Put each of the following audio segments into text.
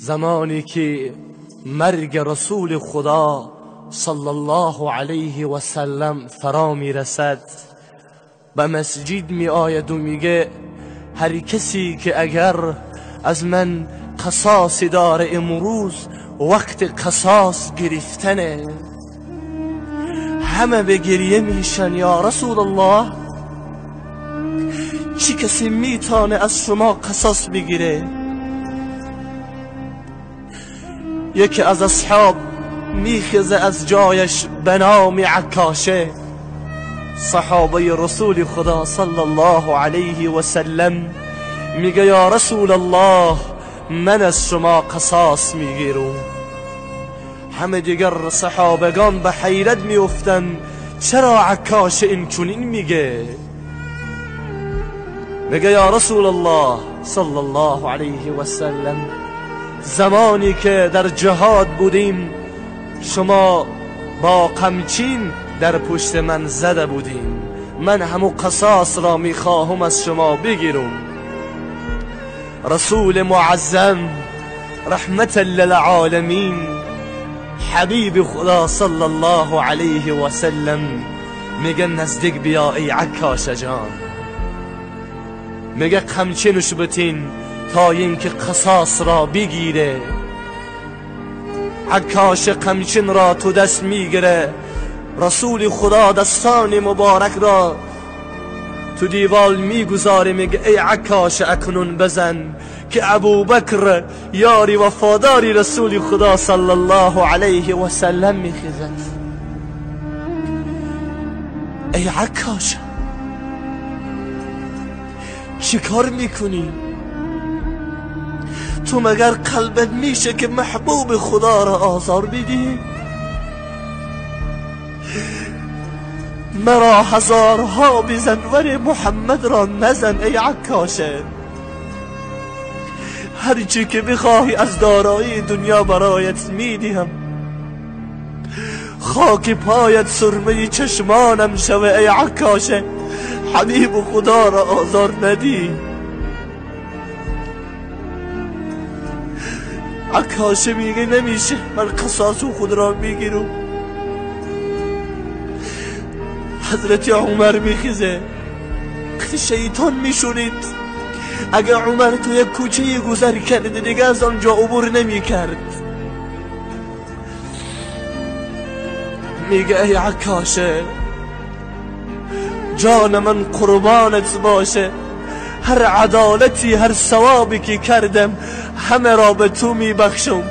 زمانی که مرگ رسول خدا صلی الله علیه و سلم فرا می رسد، به مسجد می آید و میگه هر کسی که اگر از من قصاص داره امروز وقت قصاص گرفتنه. همه به گریه میشن یا رسول الله، چی کسی میتونه از شما قصاص بگیره؟ یکی از اصحاب میخزه از جایش به نام عکاشه، صحابه رسول خدا صلی الله علیه و سلم، میگه یا رسول الله من از شما قصاص میگیرم. همه دیگر صحابگان به حیرت میافتن چرا عکاشه این چنین میگه. میگه یا رسول الله صلی الله علیه و سلم، زمانی که در جهاد بودیم شما با قمچین در پشت من زده بودیم، من همو قصاص را میخواهم از شما بگیرم. رسول معظم رحمت للعالمین حبیب خدا صلی الله علیه و سلم میگه نزدیک بیا ای عکاش جان، میگه قمچینش بتین تا اینکه قصاص را بگیره. عکاش قمچین را تو دست میگیره، رسول خدا دستان مبارک را تو دیوال میگذاره، میگه ای عکاش اکنون بزن که ابوبکر یاری وفاداری رسول خدا صلی الله علیه و سلم میخیزد. ای عکاش چیکار میکنی؟ تو مگر قلبت میشه که محبوب خدا را آزار بدی؟ مرا هزارها بزن ولی محمد را نزن ای عکاشه. هرچی که بخواهی از دارایی دنیا برایت میدهم، خاک پایت سرمه چشمانم شوه ای عکاشه، حبیب خدا را آزار ندی. عکاشه میگه نمیشه، من قصاص خود را میگیرم. حضرت عمر میخیزه، شیطان میشونید اگر عمر تو یک کوچه گذر کرده دیگه از آنجا عبور نمیکرد. میگه ای عکاشه جان من قربانت باشه، هر عدالتی هر ثوابی که کردم همه را به تو میبخشم،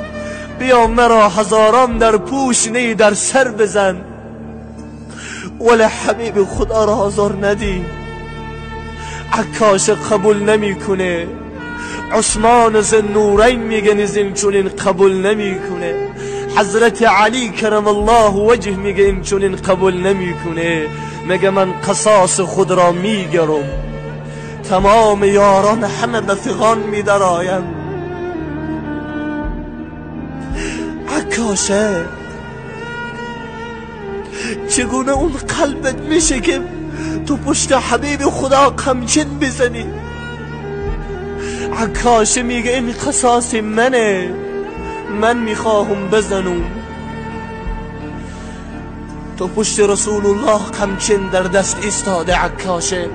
بیا مرا هزاران در پوش نی در سر بزن، ولی حبیب خدا را آزار ندی. عکاش قبول نمیکنه. عثمان ذوالنورین میگه نیز این چنین قبول نمیکنه. حضرت علی کرم الله وجه میگه این چنین قبول نمیکنه، میگه من قصاص خود را میگرم. تمام یاران همه به فغان میدرایم. عکاشه چگونه اون قلبت میشه که تو پشت حبیب خدا قمچین بزنی؟ عکاشه میگه این قصاص منه، من میخواهم بزنم. تو پشت رسول الله قمچین در دست ایستاده عکاشه،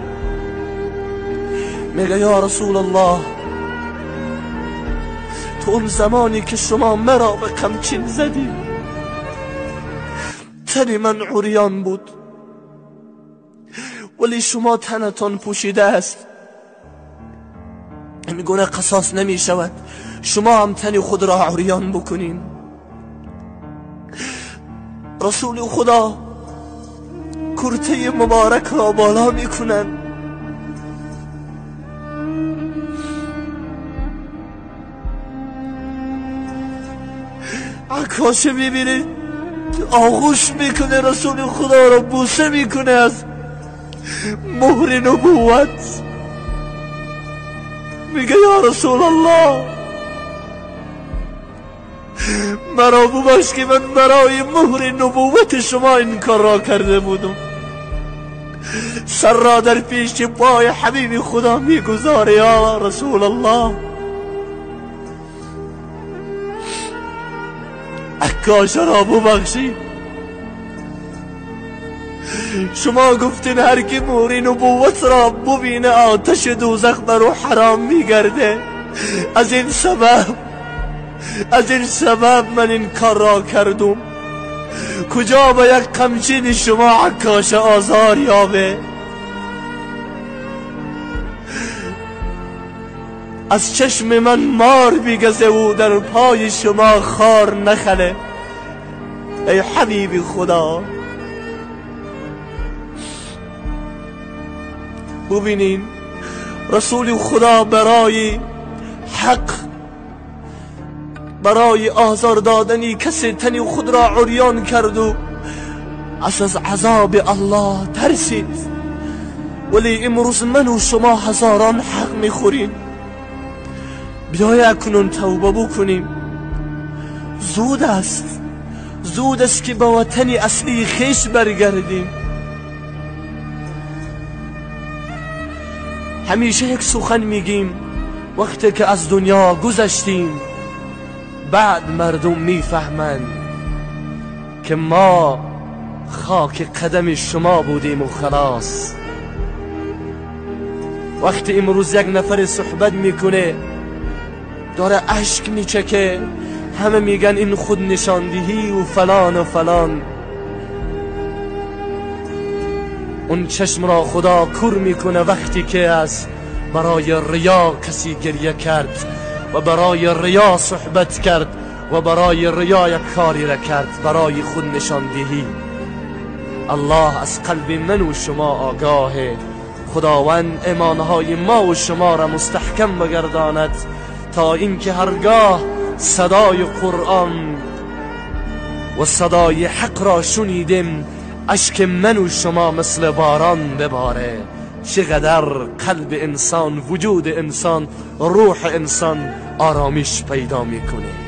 میگه یا رسول الله تو اون زمانی که شما مرا به قمچین زدی تن من عریان بود، ولی شما تنتان پوشیده است، میگونه قصاص نمی شود، شما هم تن خود را عریان بکنین. رسول خدا کرته مبارک را بالا میکنن، عکاشه میبینه آغوش میکنه رسول خدا را بوسه میکنه از مهر نبوت، میگه یا رسول الله مرا ببخش که من برای مهر نبوت شما این کار را کرده بودم. سر را در پیش پای حبیب خدا میگذاره یا رسول الله. عکاشه را ببخشید. شما گفتین هر کی موری نبوت را ببینه آتش دوزخ بر او حرام میگرده. از این سبب من این کار را کردم. کجا با یک قمچین شما عکاش آزار یابه؟ از چشم من مار بیگزه و در پای شما خار نخله. ای حبیب خدا، ببینین رسول خدا برای حق، برای آزار دادنی کسی تنی خود را عریان کرد و از عذاب الله ترسید. ولی امروز من و شما هزاران حق میخوریم. بیای اکنون توبه بکنیم. زود است، زود است که به وطن اصلی خویش برگردیم. همیشه یک سخن میگیم، وقتی که از دنیا گذشتیم بعد مردم میفهمند که ما خاک قدم شما بودیم و خلاص. وقتی امروز یک نفر صحبت میکنه داره اشک میچکه، همه میگن این خود نشاندهی و فلان و فلان. اون چشم را خدا کور میکنه وقتی که از برای ریا کسی گریه کرد و برای ریا صحبت کرد و برای ریا یک کاری را کرد، برای خود نشاندهی. الله از قلب من و شما آگاهه. خداوند ایمانهای ما و شما را مستحکم بگرداند تا اینکه هرگاه صدای قرآن و صدای حق را شنیدیم اشک من و شما مثل باران بباره. چقدر قلب انسان، وجود انسان، روح انسان آرامش پیدا میکنه.